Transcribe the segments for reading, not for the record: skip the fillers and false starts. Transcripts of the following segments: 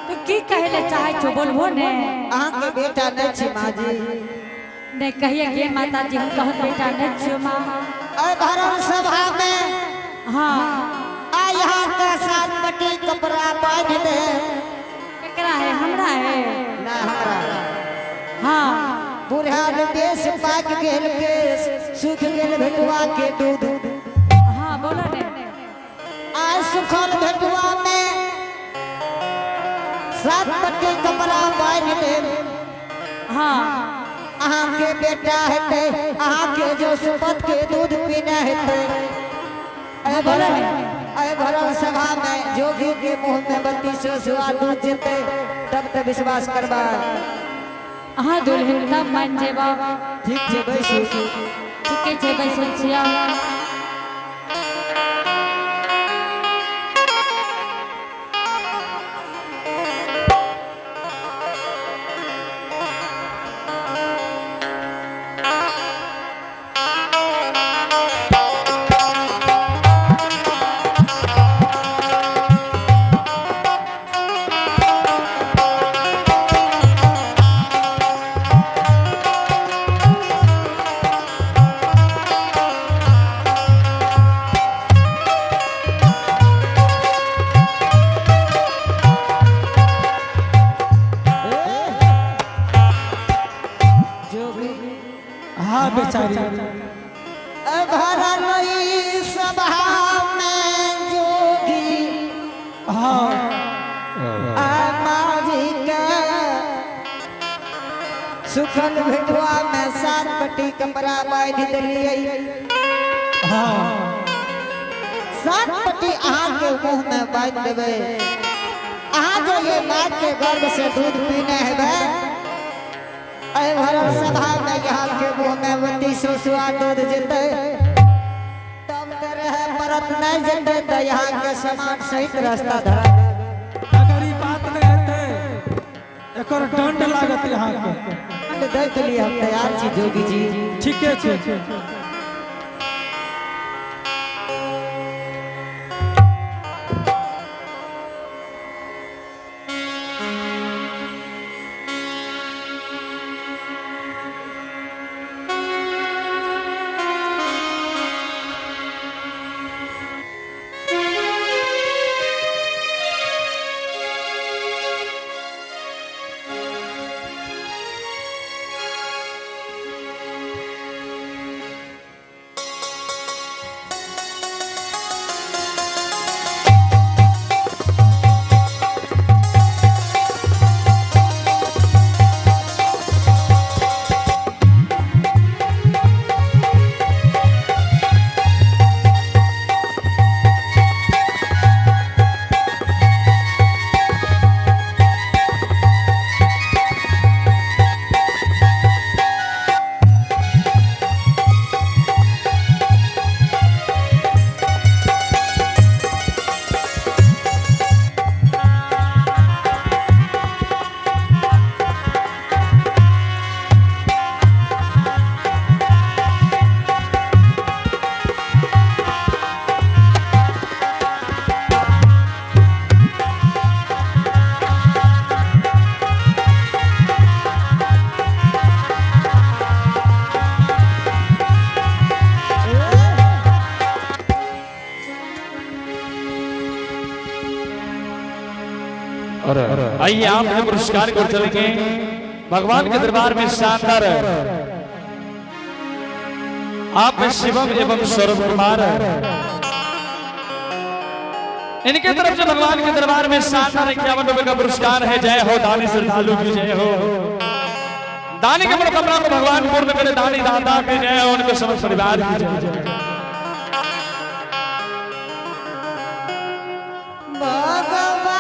तू की कहे ले चाहे छो बोलबो ने। अहाँ के बेटा नहीं छी माँ जी। नहीं कहिए के माता जी हम कहत बेटा नहीं छियो माँ। अरे भरल सभा में हाँ आ यहाँ के सात पट्टी कपड़ा बांध दे। केकरा है हमरा है ना हमरा। हाँ बुढ़ा बेस पाक गेल केस सूख गेल भेटुआ के दूध। हाँ बोलो ने। आ सुखल भेटुआ में सात पट्टी कपड़ा बांध दे। हाँ अहाँ के बेटा हेतै अहाँ के जो सुपत के दूध पीने हेतै। अरे भरल सभा में जोगी के मुंह में बत्तीसो सुआ दूध जेतै तब तो विश्वास करबा। हाँ दुल्हन तब मान जेबा। ठीक छै बैसू। ठीके छै बैसै छियै। हाँ बेचारी। भरल सभा में जोगी हाँ माजी के सुखल भेटुआ में सात पट्टी कपड़ा बांध दिलियै। हाँ सात पट्टी अहाँ के मुंह में बांध देबै। अहाँ जो ये माँ के गर्भ से दूध पीने हेबै अरे भरल सभा में यहाँ के मुंह में बत्तीसो सुआ दूध जेतै तब तो रहे परत नहीं जेतै तो यहाँ के सामान सहित रास्ता धरा देबै। अगर ई बात नहीं हेतै एकर दंड लागत यहाँ के। दंड दै के लिए हम तैयार छी जोगी जी। ठीके छै। और आइए आप पुरस्कार को चलेंगे भगवान के दरबार में शानदार आप शिवम एवं सौरभ कुमार इनके तरफ से भगवान के दरबार में शानदार 51 रुपए का पुरस्कार है। जय हो दानी श्रद्धालु की जय हो, दानी के मनोकामना को भगवान पूर्ण करे, दानी दाता की जय हो, उनके समस्त परिवार की जय हो। भगवान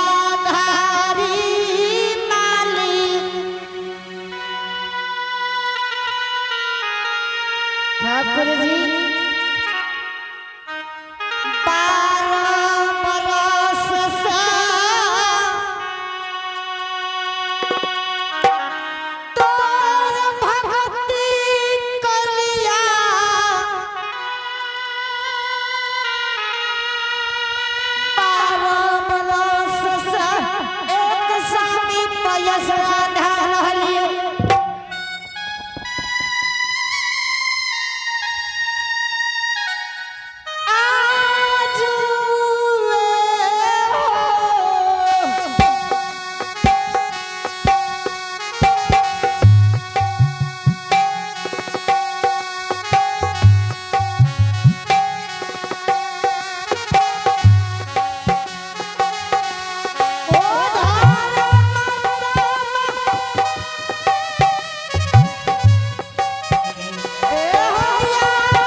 लीलाधारी मालिक ठाकुर जी 12 से आधा रहलियो। आज वे हो। ओ धारा ए हो याद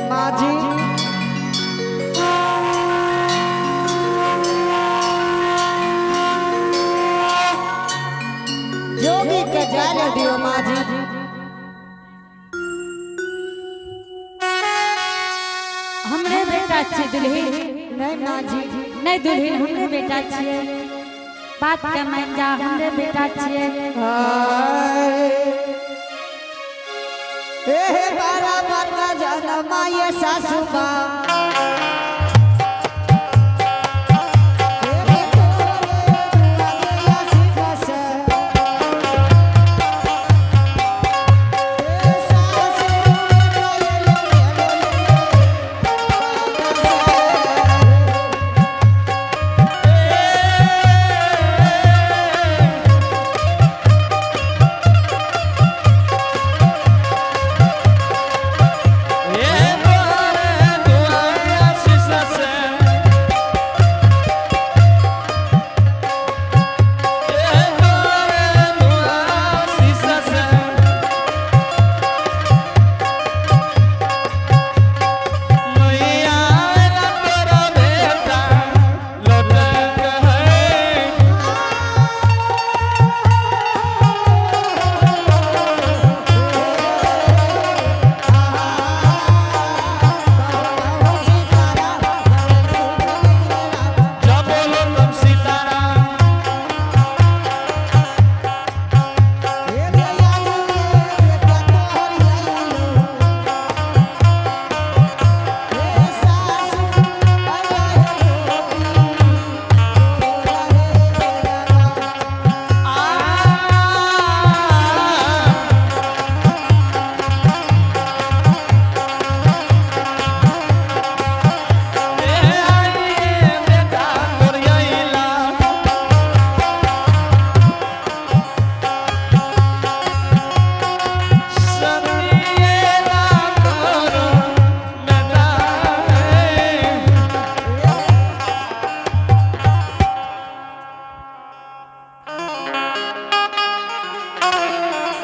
माँ जी, जोगी के जाल दियो माँ जी। हमरे बेटा छियै दुल्हिन। नहीं माँ जी। नहीं दुल्हिन, हमरे बेटा छियै। बात के मान जा, हमरे बेटा छियै। ए हे बारा बारा जनमा ये सासू माँ। ए तोरे दुआरे सिखस। ए सासू ले ले ले ए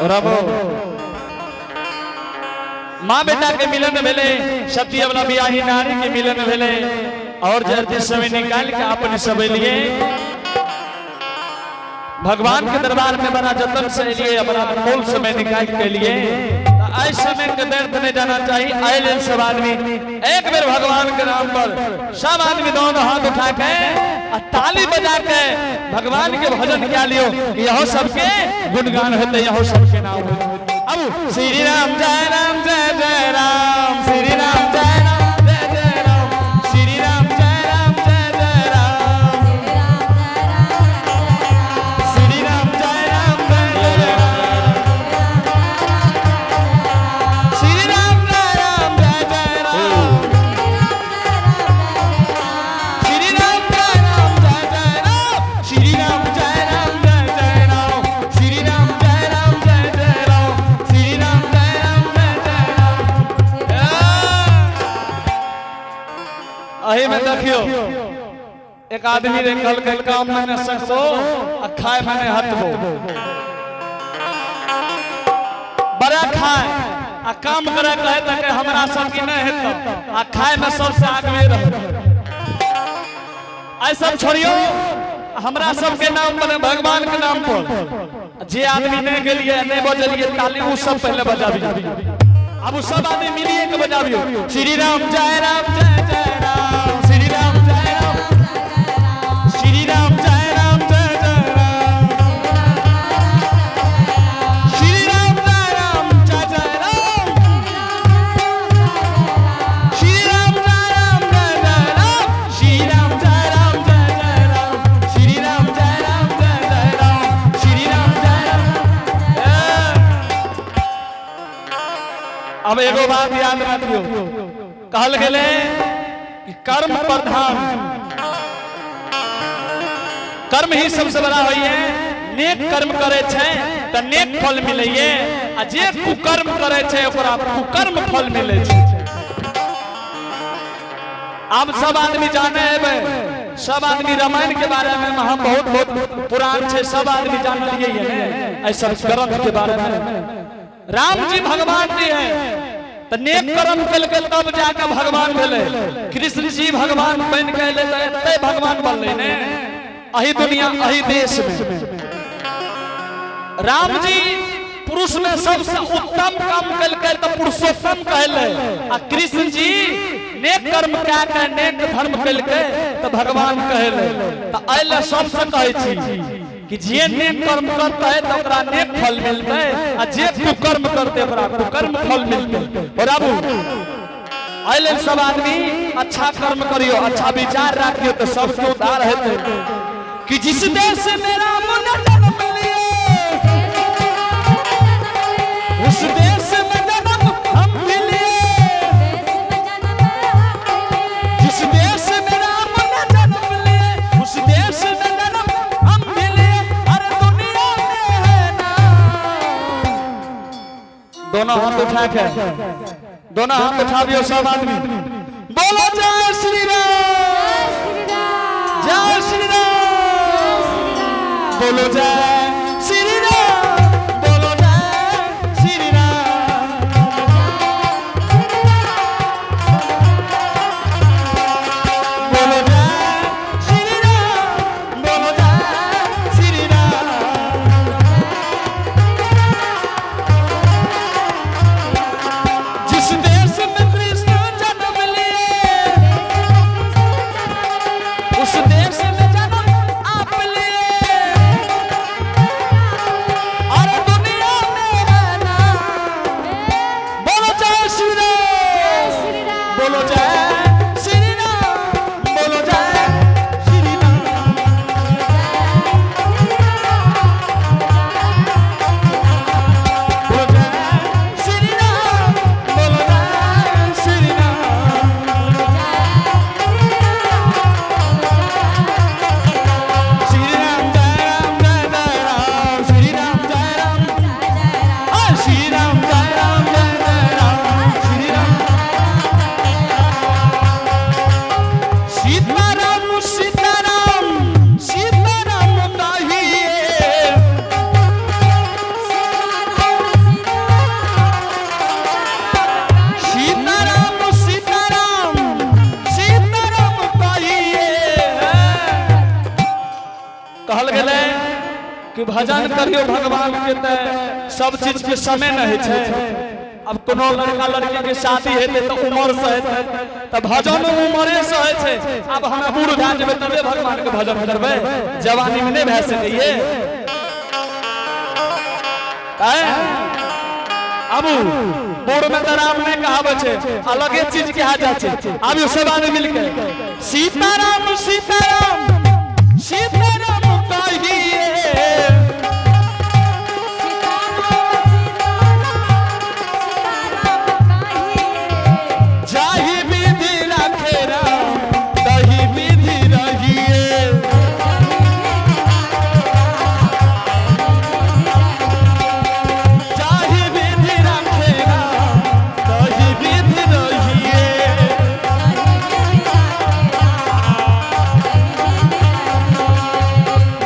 और अब माँ बेटा के मिलन भेले, सती वाला बियाही नारी के मिलन भेले, और जल्दी समय निकाल के अपने सब लिए भगवान के दरबार में बड़ा जतन से लिए, अपना अनमोल समय निकाल के लिए। ऐ समय के व्यर्थ नहीं जाना चाहिए। आए लेल सब आदमी एक बेर भगवान के नाम पर सब आदमी दोनों हाथ उठा के आ ताली बजा के भगवान के भजन क्या लियो। यहो सबके गुणगान होते, यहो सबके नाम होते। अब श्री राम जय राम जय जय राम, श्री राम जय राम जय जय राम, श्री राम जय राम जय जय राम, श्री राम जय राम जय जय राम, श्री राम जय राम जय जय राम, श्री राम जय राम जय जय राम, श्री राम जय राम जय जय राम, श्री राम जय राम जय जय राम, श्री राम जय राम जय जय राम। अही में देखियो एक आदमी रे कल के काम मैंने सकबो आ खाए मैंने हटबो, बड़ा खाए आ काम करे कहे तक हमरा सब की नहीं हेतौ, आ खाए में सबसे आगे रहो। ऐ सब छोड़ियो, हमरा सबके नाम पर, भगवान के नाम पर जे आदमी नहीं गेलिए नहीं बजलिए ताली उ सब पहले बजाबियो। अब उ सब आदमी मिलिए के बजाबियो। श्री राम जय राम जय जय राम, श्री राम जय राम, श्री राम जय राम जय जय राम, श्री राम जय राम जय जय राम, श्री राम जय राम जय जय राम, श्री राम जय राम जय जय राम, श्री राम जय राम जय जय राम, श्री राम जय राम। अब एगो बात याद रखियो, कहल गेले कि कर्म प्रधान, कर्म ही सबसे बड़ा होइए। नेक कर्म करे छै त नेक फल मिलैए, आ जे कुकर्म करे छै ओकरा कुकर्म फल मिलै छै। अब सब आदमी जाने हेबै, सब आदमी रामायण के बारे में हम बहुत बहुत पुरान छै, सब आदमी जानलिए है ऐ सब ग्रंथ के बारे में। राम जी भगवान जी है त नेक कर्म केलकै तब जाके भगवान भेलै। कृष्ण जी भगवान बन के एलै त एतै भगवान बनलै ने, अही दुनिया अही देश में। राम जी पुरुष में सबसे उत्तम काम केलकै त पुरुषोत्तम कहलै, आ कृष्ण जी नेक कर्म कए के नेक धर्म केलकै त भगवान कहलै। त एहि लए सबसे कहै छी कि जे नेक कर्म करतै त ओकरा नेक फल मिलतै, आ जे कुकर्म करतै ओकरा कुकर्म फल मिलतै। और आबू एहि लेल सब आदमी अच्छा कर्म करियो, अच्छा विचार राखियो तो सबके उद्धार हेतै। कि जिस देश में राम ने जन्म लिए, उस देश में जन्म हम भी लिए। जिस देश में राम ने जन्म लिए, उस देश में जन्म हम भी लिए। अरे दुनिया में है ना। दोनों हाथ उठा के, दोनों हाथ उठाबियो सब आदमी, बोलो जय श्री राम, जय श्री राम, बोलो जय श्री राम, बोलो जय श्री राम, बोलो जय श्री राम, बोलो जय श्री राम। जिस देश में कृष्ण जन्म लिए, उस देश में जन्म आप लिए। कहल गेलै कि भजन करियो भगवान के ते सब चीज के समय नहीं छै। अब कोनो लड़का लड़की के शादी हेतै तऽ उम्र से हेतै, तऽ भजन उम्रे से होइ छै। अब हम बूढ़ भए जेबै तबे भगवान के भजन करबै, जवानी में नहीं भए सकैए। आबू बूढ़ में तऽ राम नहीं कहाबै छै, अलगे चीज के हाथ जाइ छै। आबू सब आदमी मिलके सीताराम सीताराम सीताराम कहिए। जाहि विधि राखे राम तही विधि रहिए। जाहि विधि राखे राम तही विधि रहिए।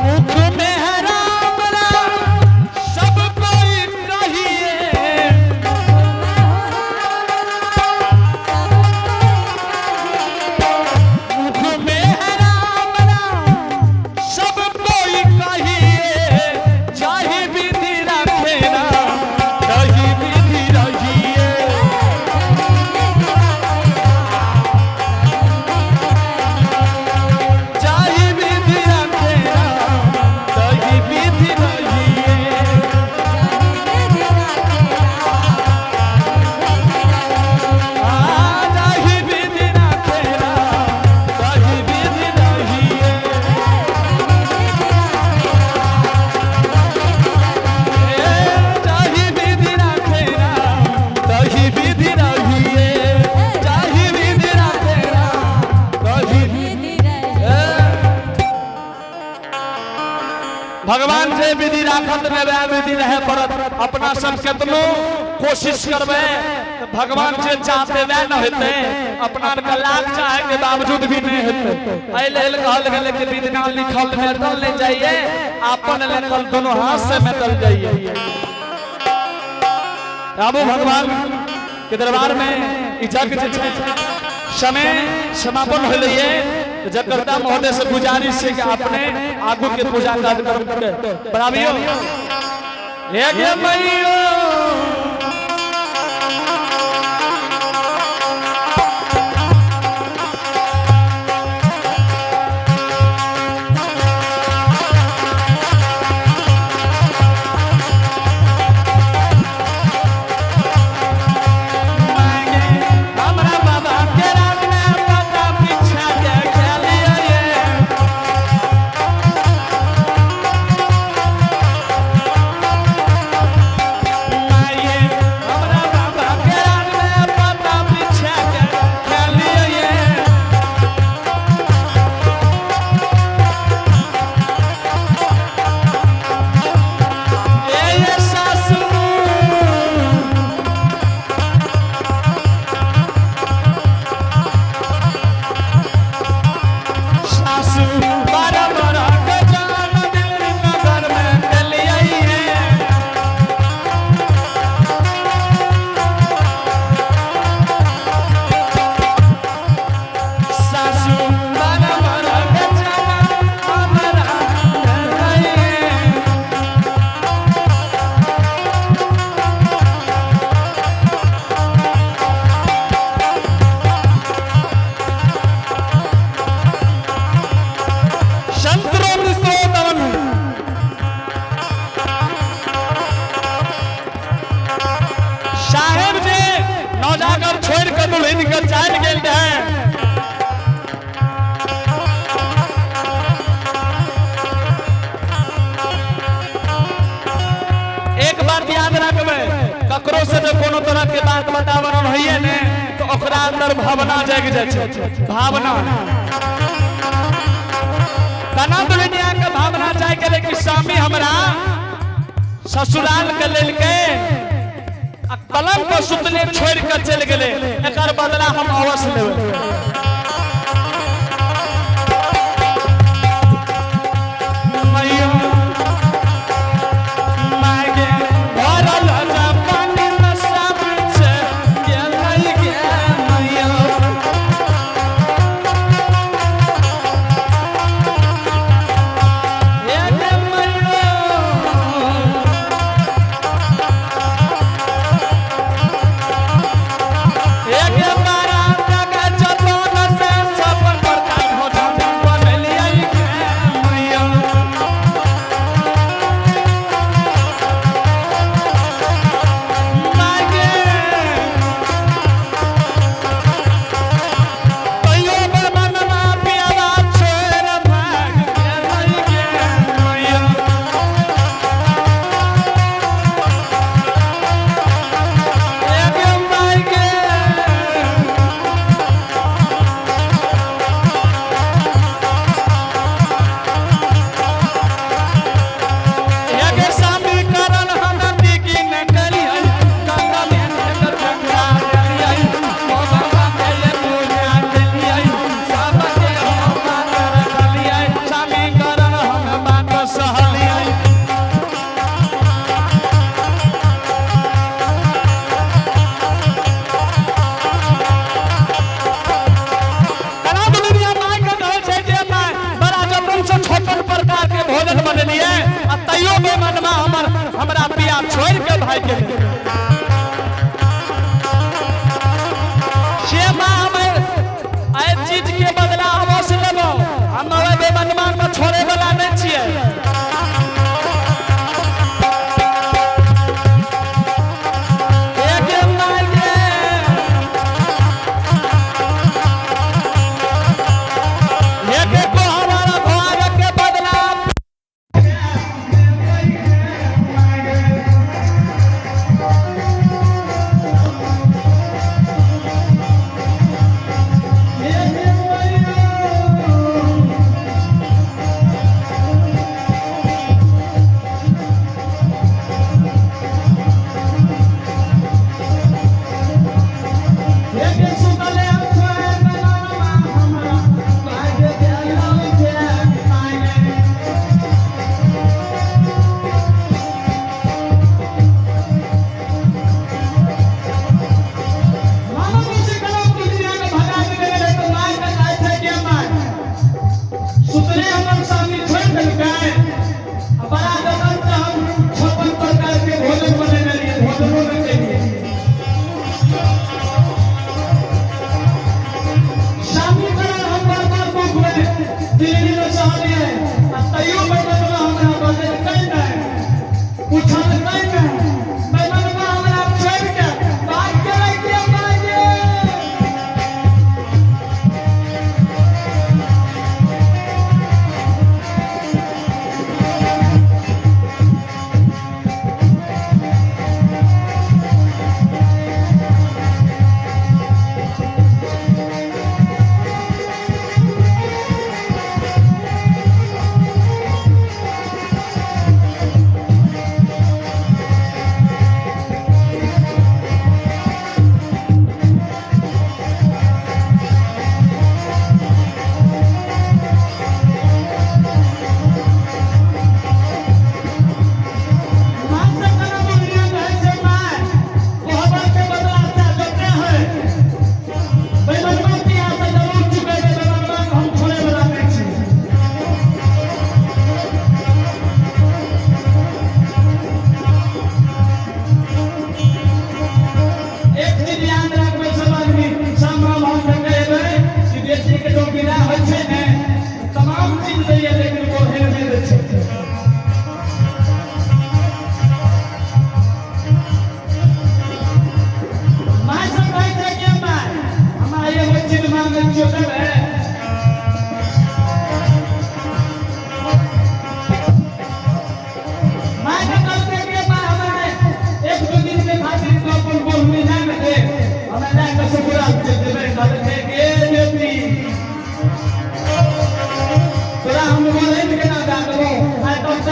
मुख में है राम राम सब कोई कहिए। मुख में है राम राम सब कोई कहिए। जाहि विधि राखे राम तही विधि रहिए। जाहि विधि राखे राम तही विधि रहिए। जाहि विधि राखे राम तही विधि रहिए। जाहि विधि राखे राम तही विधि रहिए। जाहि विधि राखे राम तही। भगवान जे विधि राखत ने वएह विधि रहे पड़त। अपना सब केतनो कोशिश करबै तऽ भगवान जे चाहते वएह न हेतै। अपना आरके लाख चाहे के बावजूद भी नहीं हेतै। एहि लेल कहल गेलै कि विधना लिखल मेटल नहीं जाइए, अपन लिखल दोनों हाथ से मेटल जाइए। आबू भगवान के दरबार में ई यज्ञ जे छै समय समापन होलैये। जगकर्ता महोदय से गुजारिश छै कि अपने आगू के पूजा कार्यक्रम के बढ़ाबियो। हे गे मैयो हमरा बाबा के राज में पता पीछा के खेलिए। माये हमरा बाबा के राज में पता पीछा के खेलिए। ए सासू सासू बारह बारह के जान दिल नगर में चलिए। सासू बारह बारह के जान हमरा चलिए। शंकरो मिश्रो साहेब जे नौजागर छोड़ के दुल्हन के चल गेल रहे। एक बात याद रखबै, ककरो से जे कोनो तरह के बात बतावन होइए ने तो ओकरा अंदर भावना जागि जाइ छै। भावना तना दुनिया के भावना जागि गेलै कि स्वामी हमरा ससुराल के लेलकै आ पलंग पर सुतले छोड़ के चलि गेलै, एकर बदला हम अवश्य लेबै। मैया मायगे भरल जवानी में सब छै गेलै गे मैया। हे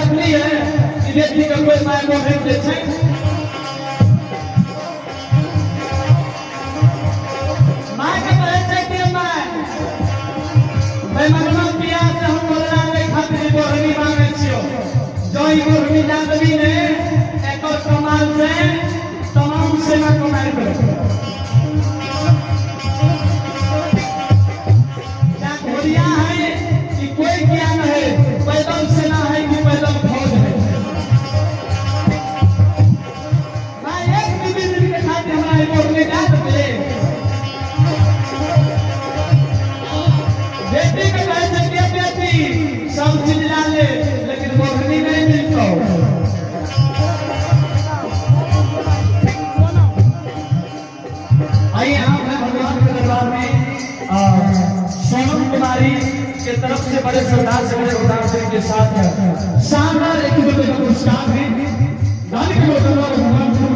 देखली है कि बेटी के कोई my मोहे दे छै? My के कहै छै कि my, बेमनमा पिया से हम बोलना नहीं खातिर बोरनी मांगे छियो। जो ई बोरनी जादवी ने एकर कमाल से तमाम सेना कमाई करे। क्या घोड़िया है कि कोई ज्ञान है, पैदल सेना है कि पैदल फौज है। मैं एक बीबी बीबी के साथ हमारा एक और जात पे बेटी के कहे छै के बेटी सब चीज ला ले, लेकिन मोहनी नहीं मिलतो। आइए हम हैं भगवान के दरबार में। सोनम कुमारी के तरफ से बड़े सरदार से बड़े उदार के साथ शानदार 1 रुपए का पुरस्कार है। दानी के भगवान।